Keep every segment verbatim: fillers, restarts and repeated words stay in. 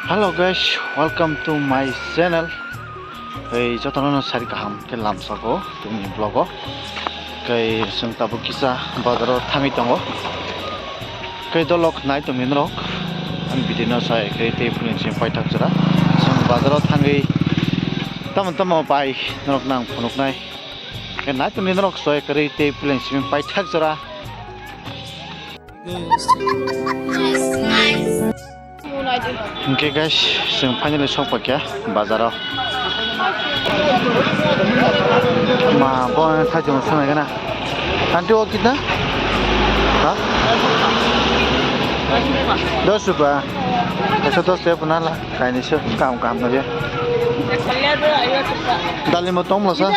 Hello guys, welcome to my channel. Hei jotono no sari kaham khe lamsako tini vlog o. Kei chwng tabuk kisa bazar o thangwi tongo. Kei dolok nai tongni norok ang video no sai kei tei phunuk simi paithak jora. Chwng bazar o thangwi tamo tamo pai norok nang phunuknai. Kei nai tongni norok soi kwrwi tei phunuk simi paithak jora. Hwnkhe guys, chwng finally sok paikha bazar o. Ma, bo thaichung sanai gana. Aunty, wo kitna? Ha? Dos rupiya. Aisa dos rupiya puna la. Kainwi se kaham kaham nugya. Dalimo tongmla sa?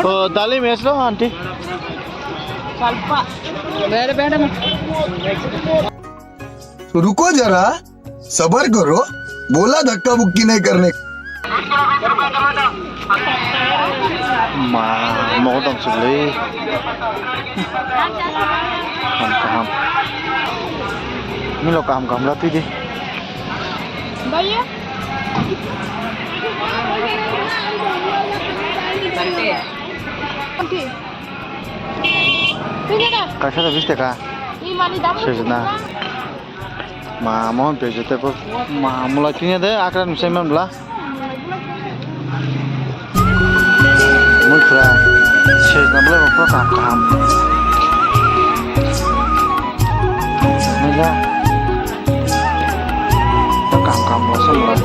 O, dalim eslo, aunty. तो रुको जरा, सबर करो, बोला धक्का मुक्की नहीं करने। Ma, mogo tong sibli. Ham kaham. Milo kaham kaham la twi di. Kaisa da bis taka. Sejna. Ma mohon pe jete ko ma mulai tini de akran musai man bla. Mui pura sejna bla ko pura kaham kaham. Nila kaham kaham bla so mulai.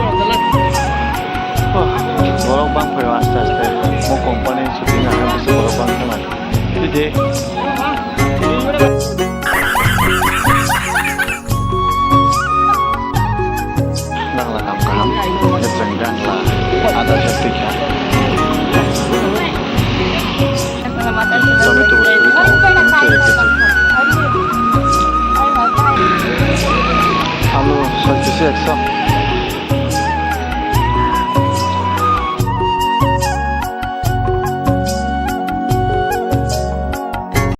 Borok bang phai aste aste mo company shooting ahai bisa borok bang phai. Tide. Gangla kam kaham, kecheng gangla, ada safety kha. Tomato suri tong, kere kecheng. Alu soi kisi ekso.